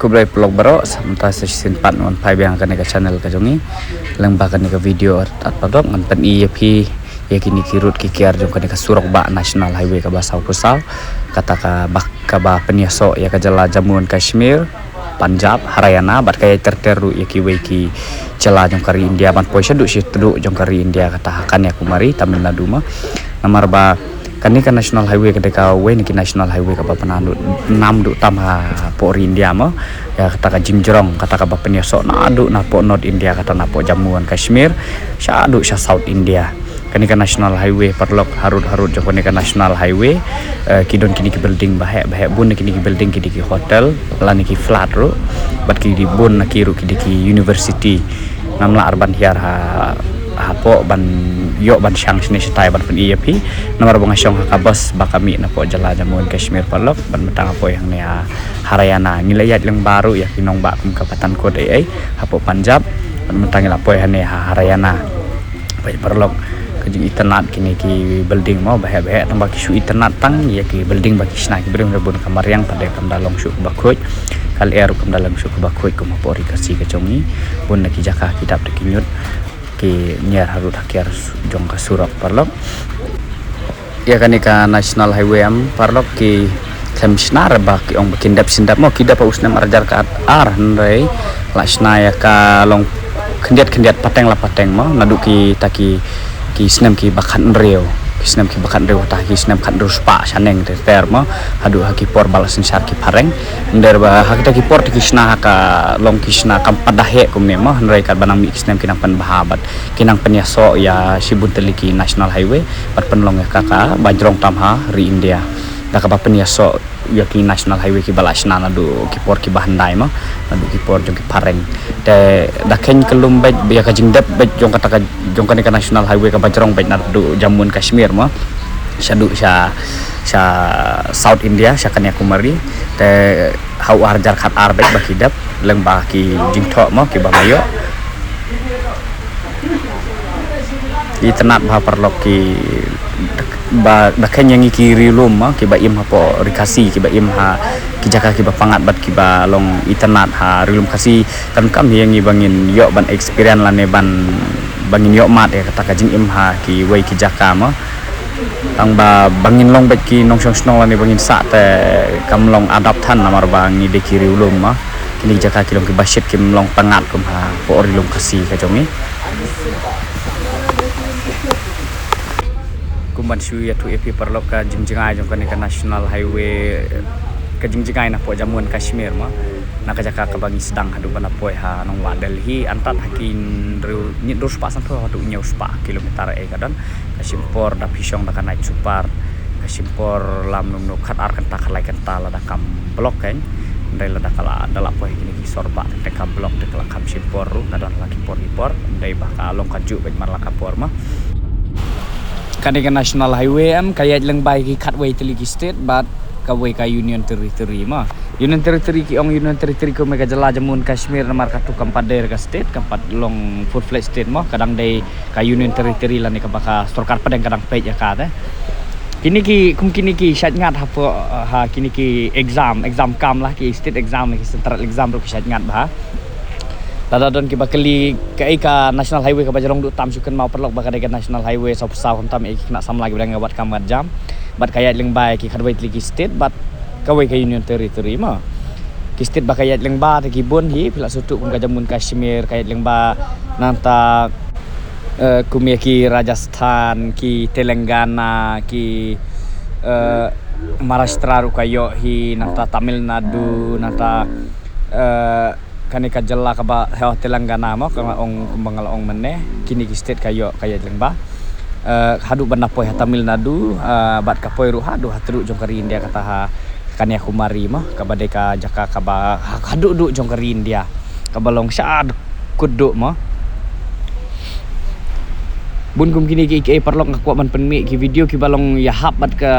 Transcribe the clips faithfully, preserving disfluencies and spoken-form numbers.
Khublei paralok baroh, sa mynta sa shisien pat ngan phai biang kane ka channel ka jong ngi. Lyngba kane ka video artat paralok ngan pyni ïa phi ïa kine ki rud ki kiar jong kane ka surok bah National Highway kaba saw phew saw, kata kaba, kaba pynïasoh ïa ka jylla Jammu and Kashmir, Punjab, Haryana bad ka ïaid ter ter ruh ïa kiwei ki jylla jong ka ri India ban poi shaduh shi tduh jong ka ri India, kata ha Kanyakumari, Tamil Nadu ma. Namar ba kane ka National Highway ka dei kawei na ki National Highway kaba pynah nam duh tam hapoh ri India ma. Ïa kata ka jingjrong, kata kaba pynïasoh naduh napoh North India, kata napoh Jammu and Kashmir shaduh sha South India. Kane ka National Highway paralok, harud harud jong kane ka National Highway, eh, ki don kine ki building baheh baheh, bun na kine ki building ki dei ki hotel lane ki flat ruh, bad ki dei bun na ki ruh ki dei ki university. Ngam lah ar ban hiar ha, hapoh ban ïoh ban shang shane shatai ban pyni ïa phi. Namar ba nga shong ha ka bus ba ka mih napoh jylla Jammu and Kashmir paralok ban mynta nga poi hangne ha Haryana. Ngi la ïaid lyngba ruh ïa ki nongbah kum ka Pathankot ei ei hapoh Punjab, ban mynta ngi la poi hangne ha Haryana. Peit paralok, ka jingitynnad kine ki building mo, baheh baheh, tang ba ki shu itynnad tang ïa ki building ba ki shna ki briew, bun ka mariang pat de kam da long shuh kaba khuid, ka lyer ruh kam da long shuh kaba khuid kum hapoh ri Khasi ka jong ngi. Bun na ki jaka ki dap da ki ñiut, ki ñiar harud ha kiar jong ka surok paralok. Ïa kane ka National Highway em paralok, ki khlem shna re ba ki ong ba kin dep shin dep mo, ki dep ha u snem ar hajar khatar, hynrei la shna ïa ka long khyndiat khyndiat, pateng la pateng mo, naduh kita ki, ki snem kiba khathynriew, ki snem kiba khathynriew, kata ki snem khathynriew spah shaneng ter ter mo, haduh ha ki por ba la synshar ki phareng. Ynda ba ha kita ki por te ki shna ha ka long ki shna kam pat da heh kumne mo, hynrei katba nang mih ki snem ki nang pynbha bad ki nang pynïasoh ïa shibun tylli ki National Highway bad pynlong ïa ka kaba jrong tam ha ri India da kaba pynïasoh ïa ki National Highway kiba la shna naduh ki por kiba hyndai mo, naduh ki por jong ki phareng. Te da kheiñ kyllum beit ïa ka jingdep beit jong kata ka, jong kane ka National Highway kaba jrong beit naduh Jammu and Kashmir mo, shaduh sha, sha South India, sha Kanyakumari. Te ha u ar hajar khatar beit ba ki dep, lyngba ki jingthoh mo kiba nga ïoh. Itynnad bha paralok, kiba da kheiñ ïa ngi ki riewlum mo kiba im hapoh ri Khasi, kiba im ha ki jaka kiba pyngngad bad kiba long itynnad ha riewlum Khasi. Kam kam ïa ngi ba ngin ïoh ban experience lane ban, ba ngin ïoh mad ïa kata ka jingim ha kiwei ki jaka mo. Tang ba, ba ngin long beit ki nongshong shnong lane ba ngin sah te kam long adapt than, namar ba ngi dei ki riewlum mo. Kine ki jaka ki long kiba shit, kim long pyngngad kum hapoh ri lum Khasi ka jong ngi. Kumban shu ïathuh ïa phi paralok, ka jingjngai jong kane ka National Highway, ka jingjngai napoh Jammu and Kashmir mo, na ka jaka kaba ngi sdang haduh ban da poi ha Nongwah Delhi, antad ha ki hynriew, hynñiew spah sanphew haduh hynñiew spah kilometer ei ka don. Ka shim por da phi shong da ka night super, ka shim por lam num num khatar kynta khatlai kynta lada kam block kein. Hynrei lada ka la, da la poi kine ki sor bah te ka block te ka la kham shim por ruh, ka don la ki por ki por. Hynrei ba ka long ka juh beit man la ka por mo. Kane ka National Highway em ka ïaid lyngba ïa ki khatwei tylli ki state bad kawei ka Union Territory mo. Union Territory, ki ong Union Territory kum ka jylla Jammu and Kashmir namar katu kam pat dei ka state, kam pat long full fledged state mo, ka dang dei ka Union Territory lane kaba ka sorkar pdeng ka dang peit ïa ka te. Kine ki, kum kine ki shait ngat hapoh, ha kine ki exam, exam kam la, ki state exam, ki central exam ruh ki shait ngat bha. Lada don kiba kylli kaei ka National Highway kaba jrong duh tam, shu kynmaw paralok ba ka dei ka National Highway saw phew saw, khamtam ïa ki khynnah samla kiba dang ïa wad kam wad jam. Bad ka ïaid lyngba ïa ki khatwei tylli ki state bad kawei ka Union Territory mo. Ki state ba ka ïaid lyngba te ki bun hi, phi la sngewthuh kum ka Jammu and Kashmir, ka ïaid lyngba nangta, eh, kum ïa ki Rajasthan, ki Telangana, ki, eh, Maharashtra ruh ka ïoh hi, nangta Tamil Nadu, nangta, eh, kane ka jylla kaba, heh, Telangana mo, ka nga ong kumba nga la ong mynne, kine ki state ka ïoh ka ïaid lyngba. Eh, haduh ban da poi ha Tamil Nadu, eh, bad ka poi ruh haduh ha tduh jong ka ri India, kata ha Kanyakumari mo, kaba dei ka jaka kaba ha, haduh duh jong ka ri India, kaba long sha kut duh mo. Bun kum kine ki, ki, eh, paralok, nga kwah ban pynmih ki video kiba long ïahap bad ka,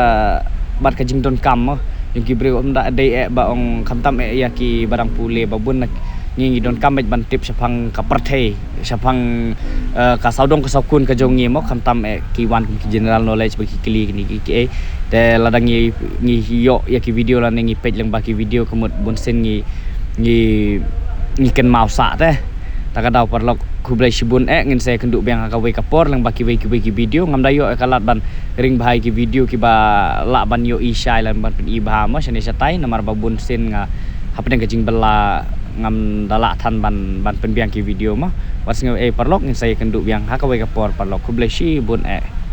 bad ka jingdonkam mo. Jong ki briew, ym da dei eh ba ong khamtam eh ïa kiba dang pule, ba bun na ngi ngi donkam beit ban tip shaphang ka pyrthei, shaphang, eh, ka sawdong ka sawkun ka jong ngi mo, khamtam eh ki wan kum ki general knowledge ba ki kylli kine ki, ki, eh. Te lada ngi, ngi ïoh ïa ki video lane ngi peit lyngba ki video, ka mut bunsien ngi, ngi, ngi kynmaw sah te. Ta ka daw paralok, khublei shibun eh, ngin sa ïakynduh biang ha kawei ka por lyngba kiwei kiwei ki video. Ngam da ïoh eh ka lad ban ring bha ïa ki video kiba lah ban ïohi shai lane ban pyni bha mo shane shatai, namar ba bun sien nga hapdeng ka jingbylla ngam da lah than ban, ban pynbiang ki video mo. Wat sngew ei paralok, ngin sa ïakynduh biang ha kawei ka por paralok. Khublei shibun eh.